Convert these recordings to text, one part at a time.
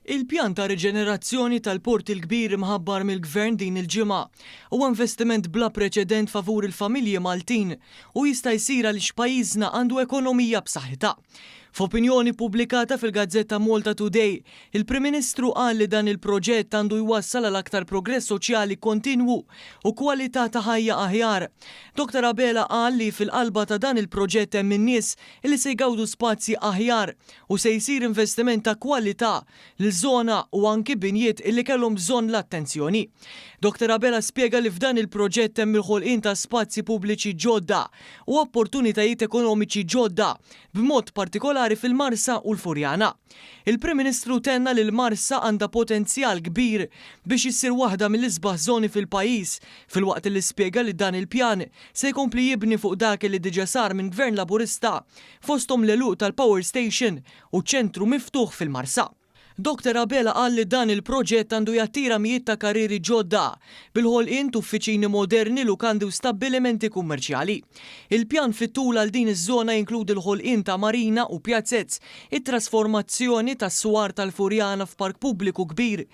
Il-pjan ta' riġenerazzjoni tal-Port il-Kbir imħabbar mill-Gvern din il-ġimgħa huwa investiment bla preċedent favur il-familji Maltin u jista' jsir għaliex pajjiżna għandu ekonomija b'saħħitha. F'opinjoni ppubblikata fil-gazzetta Malta Today, il-Prim Ministru qal li dan il-proġett għandu jwassal għal aktar progress soċjali kontinwu u kwalità ta' ħajja aħjar. Dottor Abela qal li fil-qalba ta' dan il-proġett hemm in-nies li se jgawdu spazji aħjar u se jsir investiment ta' kwalità lil żona u anki binjiet illi kellhom bżonn l-attenzjoni. Dottor Abela spjega li f'dan il-proġett hemm il-ħolqien ta' spazji pubbliċi ġodda u opportunitajiet ekonomiċi ġodda, b'mod partikolari fil-Marsa u l-Furjana. Il-Prim Ministru tenna li l-Marsa għandha potenzjal kbir biex issir waħda mill-isbaħ żoni fil-pajjiż filwaqt li spjega li dan il-pjan se jkompli jibni fuq dak li diġà sar minn Gvern Laburista fosthom l-għeluq tal-Power Station u ċ-ċentru miftuħ fil-Marsa. Dottor Abela qal li dan il-proġett għandu jattira mijiet ta' karrieri ġodda bil-ħolqien t'uffiċini moderni, lukandi u stabbilimenti kummerċjali. Il-pjan fit-tul għal din iż-żona jinkludi l-ħolqien ta' marina u pjazez, it-trasformazzjoni tas-swar tal-Furjana f'park pubbliku kbir,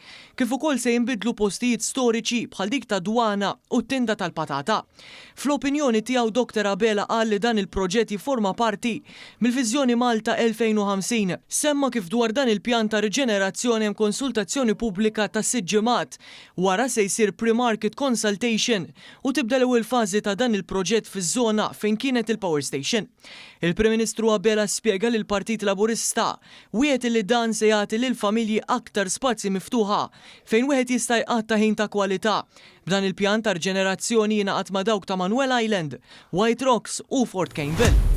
kif ukoll se jinbidlu postijiet storiċi bħal dik tad-Dwana u t-Tinda tal-Patata. Fl-opinjoni tiegħu Dottor Abela qal li dan il-proġett jifforma parti mill-Viżjoni Malta 2050. Semma kif dwar dan il-pjan ta' riġenerazzjoni hemm konsultazzjoni pubblika ta' sitt ġimgħat. Wara se jsir pre-market consultation u tibda l-ewwel fażi ta' dan il-proġett fiż-żona fejn kienet il-power station. Il-Prim Ministru Abela spjega li l-Partit Laburista wiegħed li dan se jagħti lill-familji aktar spazji miftuħa fejn wieħed jista' jqatta' ħin ta' kwalità B'dan il-pjan ta' riġenerazzjoni jingħaqad ma' dawk ta' Manuel Island, White Rocks u Fort Campbell.